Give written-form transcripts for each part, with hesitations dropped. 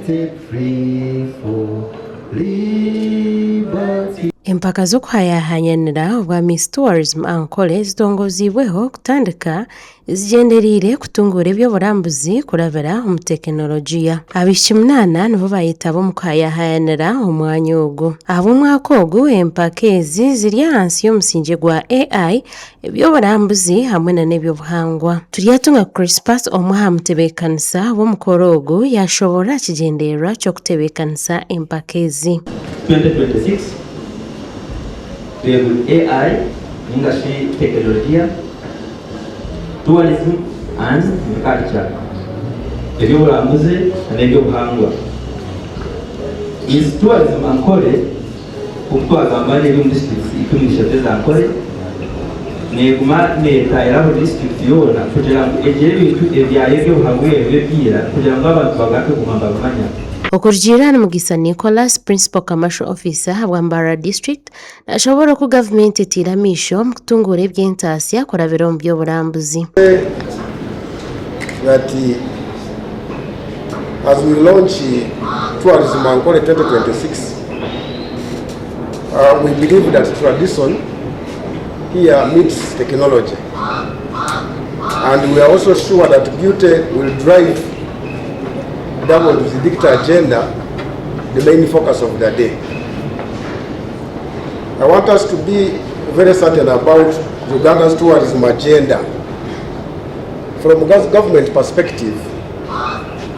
set free for liberty. Empaka z'okuhayahayanira obwa Miss Tourism Ankole zitongoziibweho kutandika zigyendereire kutunguura eby'oburambuzi kurabira omu tekinologiya. Abaishiki munaana nibo bayetaba omu kuhayahayanira omwanya ogu. Ahabw'omwaka ogu, empaka ezi ziri ahansi y'omusingye gwa AI, eby'oburambuzi hamwe nana eby'obuhangwa. Turyatunga Crispus omwe aha mutebeekanisa w'omukoro ogu yaashoboorora aha kigyendererwa ky'okutebeekanisa empaka ezi. 2026 Tweguri AI ninga shi tekinologiya, Tourism and Culture, eby'oburambuzi na n'eby'obuhangwa. Miss Tourism Ankole Nk'oku twagamba n'eri omu disiturikiti 13 eza Ankole, neeguma neetaahira buri disiturikiti yoona kugira ngu egire ebintu ebyayo eby'obuhangwa ebyo ebya ira kugira ngu abantu bagaruke kuguma nibabimanya. Okurugiirira ahari Mugisa Nicholas, Principal Commercial Officer ahabwa Mbarara District, nashoboorora oku gavumenti etaire amaisho omu kutunguura eby'entaasya kurabira omu by'oburambuzi. That as we launch Tourism Ankole 2026, we believe that tradition here meets technology. And we are also sure that beauty will drive down to the digital agenda, the main focus of the day. I want us to be very certain about Uganda's tourism agenda. From government perspective,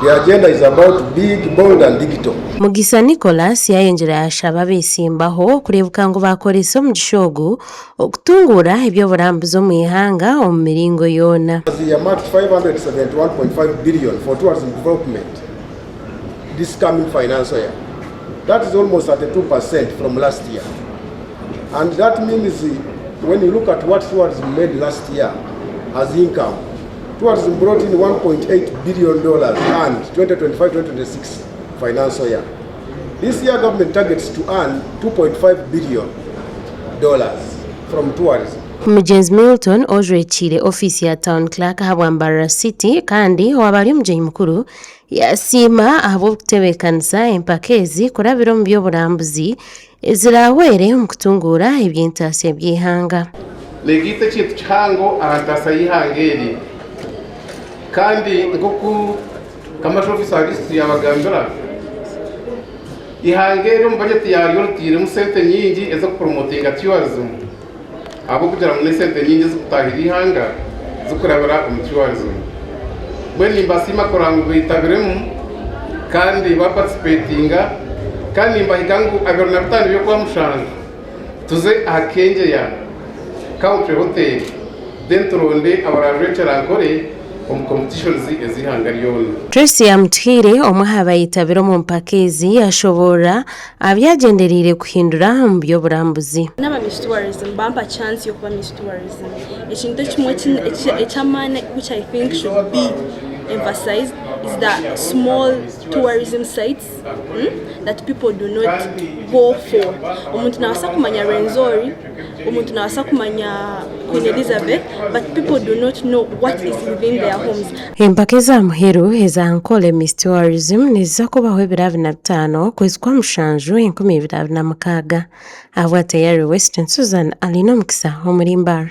the agenda is about big, bold and digital. Mugisa Nicholas yayongyera yashaba abesimbaho kureebuka ngu baakoresa omugisha ogu okutunguura eby'oburambuzi omu ihanga omu miringo yoona. Has earmarked 571.5 billion for tourism development this coming financial year. That is almost 32% from last year. And that means when you look at what tourism made last year as income, tourism brought in $1.8 billion and 2025-2026 financial year. This year government targets to earn $2.5 billion from tourism. Mugyenzi Milton ojwekiire ofiisi ya Town Clerk ahabwa Mbarara City kandi owaaba ari omugyenyi mukuru yasiima ahabw'okutebeekanisa empaka ezi kurabira omu by'oburambuzi eziraahwere omu kutunguura eby'entaasya by'eihanga. Neegaita ekintu kihango aha ntaasya y'eihanga eri. Kandi nk'oku Commercial Officer wa disiturikiti yaabagambira, eihanga eri omu bajeti yaaryo ritairemu sente nyingi ez'okupromotinga tourism ahabw'okugira ngu n'esente nyingi ezirikutaahira eihanga zirikurabira omu tourism. Mbwenu nimbasiima kurora ngu beetabiremu kandi baaparticipatinga kandi nimbahiga ngu 25 by'Okwamushanju tuze aha Kengyeya Country Hotel then turonde abaraajwekyera Ankole omu competitions ez'eihanga ryona. Tracy Amutuhaire, omwe aha bayetabire omu mpaka ezi yashoboorora aha byagyendereire kuhindura omu by'oburambuzi. Naaba Miss Tourism bampa chance y'okuba Miss Tourism. Ekintu ekimwe eky'amaani which I think should be emphasized is the small tourism sites that people do not go for. Omuntu nabaasa kumanya Rwenzori, omuntu nabaasa kumanya Queen Elizabeth but people do not know what is within their homes. Empaka eza muheru eza Ankole Miss Tourism niziza kubaho ebiro 25 okwezi kwa mushanju 2026. Ahabwa Tayari Western, Susan Alinomukisa omuri Mbarara.